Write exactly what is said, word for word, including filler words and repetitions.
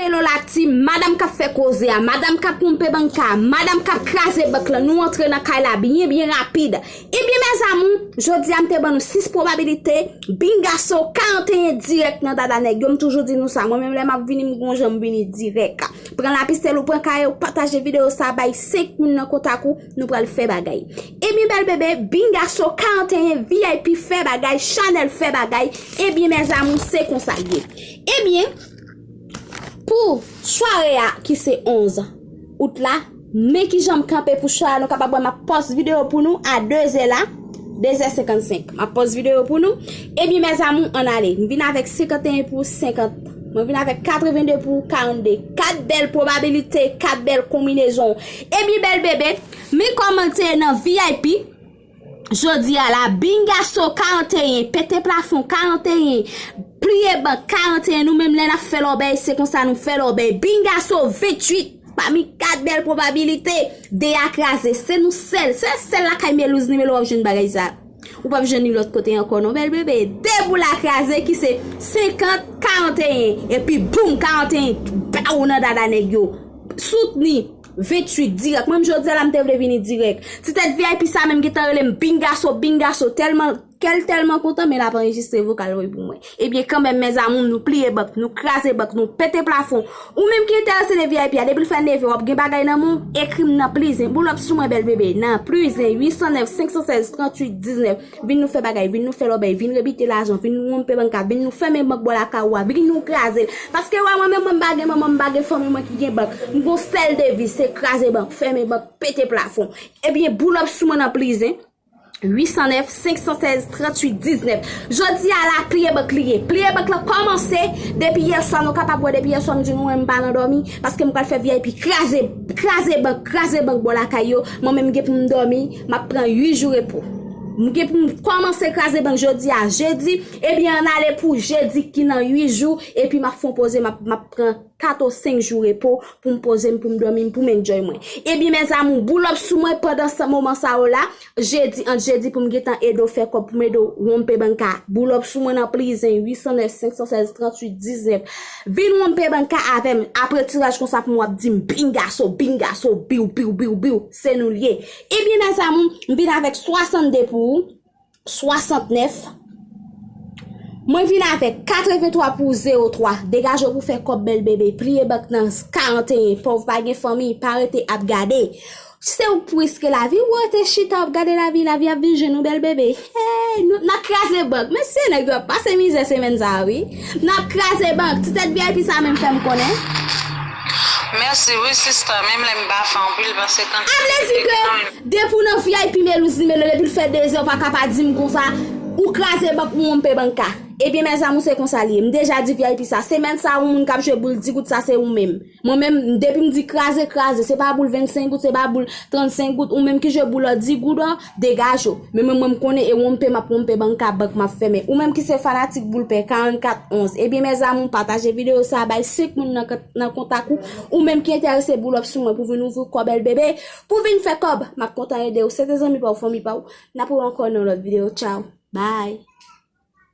Hello la team, madanm k ap fè koze a, madanm k ap wonpe bank a, madanm k ap kraze bank lan, nou antre nan kay la byen byen rapid. Ebyen mes amours, jodi a m te ban nou sis pwobabilite, bingaso karanteyen dirèk nan dada nèg yo, m toujou di nou sa, mwen menm lè m ap vini m gon jan m vini dirèk. Pran lapistèl ou pran kaye ou pataje videyo sa bay senk moun nan kontak ou, nou pral fè bagay. Ebyen bèl bebe, bingaso karanteyen V I P fè bagay, chanèl fè bagay, ebyen mes amours se konsa l ye. Ebyen, pou sware a ki se onz out la, men kijan m kanpe pou sware a, nou kapab wè m ap pòs videyo pou nou a de zè la, de zè senkannsenk. M ap pòs videyo pou nou. Ebyen mes amours, ann ale. M vin avèk senkanteyen pou senkant. Mwen vin avèk katrevennde pou karannde. Kat bèl pwobabilite, kat bèl konbinezon. Ebyen bèl bebe, men kòman l te ye nan V I P. Jodi a la, bingaso karanteyen, pete plafon karanteyen, pliye bank karanteyen, nou menm lè n ap fè lòbèy, se konsa nou fè lòbèy. Bingaso venntuit, pami kat bèl pwobabilite, de a kraze, se nou sèl, se sèl lakay Melouz Nimelo w ap jwenn bagay sa. Ou p ap jwenn li lòt kote ankò non, bèl bebe. De boul a kraze ki se senkant karanteyen, epi boum, karanteyen, baw nan dada nèg yo. Soutni. Venntuit dirèk. Mwen menm jodi a la m te vle vini dirèk. Ti tèt V I P sa menm gentan rele m bingaso, bingaso. Tèlman, kè l tèlman kontan, men l ap anrejistre vokal voye pou mwen. Ebyen kanmenm mes amours, nou pliye bank, nou kraze bank, nou pete plafon. Ou menm ki enterese de V I P a, depi l fè neve w ap gen bagay nan men w, ekri m nan plizen. Boul up sou mwen bèl bebe, nan plizen uit san nèf senk san sèz tranntuit diznèf. Vin nou fè bagay, vin nou fè lòbèy, vin rebite lajan, vin nou wonpe bank la, vin nou fèmen bank bò lakay ou a, vin nou kraze l. Paske wè mwen menm mwen m pa gen manman, m pa gen fanmi mwen ki gen bank. M gon sèl deviz, se kraze bank, fèmen bank, pete plafon. Ebyen boul up sou mwen nan plizen. Uit san nèf senk san sèz tranntuit diznèf. Jodi a la pliye bank li ye. Pliye bank lan kòmanse depi yè swa, nou kapab wè depi yè swa m di nou wè m pa nan dòmi. Paske m pral fè V I P kraze, kraze bank, kraze bank bò lakay yo. Mwen menm m gen pou m dòmi, m ap pran uit jou repo. M gen pou m kòmanse kraze bank jodi a jedi, ebyen ann ale pou jedi ki nan uit jou, epi m ap fè yon poze, m ap, m ap pran kat ou senk jou repo pou m poze m, pou m dòmi m, pou m enjoy mwen. Ebyen mes amours, boul up sou mwen pandan sa, moman sa yo la, jedi, ant jedi pou m gentan ede w fè kòb, pou m ede w wonpe bank a. Boul up sou mwen nan plizen uit san nèf senk san sèz tranntuit diznèf. Vin wonpe bank a avè m. Apre tiraj konsa pou mwen w ap di m bingaso, bingaso, biw, biw, biw, biw. Se nou l ye. Ebyen mes amours, m vin avèk swasannde pou ou, swasantnèf. Mwen vin avèk katrevenntwa pou zewo twa. Degaje w pou fè kòb bèl bebe. Pliye bank nan karanteyen. Pòv pa gen fanmi, pa rete ap gade. Se ou k pou riske lavi w, ou rete chita w ap gade lavi, lavi ap vin jwenn ou bèl bebe. Hey, nou, n ap kraze bank. Mesye, nèg yo ap pase mizè semèn sa a, wi. N ap kraze bank. Ti tèt V I P sa menm fè m konnen. Mèsi wi sista, menm lè m pa fè anpil, paske tande. A vle di ke depi w nan V I P Melouz Nimelo, depi l fè de zè, ou pa ka pa di m konsa, ou kraze bank, ou wonpe bank a. Ebyen mes amours, se konsa l ye. M deja di V I P sa. Semèn sa a, yon moun k ap jwe boul dis goud sa, se ou menm. Mwen menm, depi m di kraze, kraze, se pa boul vennsenk goud, se pa boul trannsenk goud, ou menm ki jwe boul dis goud an, degaje w. Men mwen, mwen m konnen e wonpe m ap wonpe bank a, bank m ap fèmen. Ou menm ki se fanatik boul pè karannkat onz, ebyen mes amours, pataje videyo sa a bay senk moun nan, nan kontak ou. Ou menm ki enterese boul up sou mwen pou vin ouvri kò bèl bebe, pou vin fè kòb, m ap kontan ede w. Se te zanmi pa w, fanmi pa w. N ap wè ankò nan lòt videyo. Tchaw. Bye.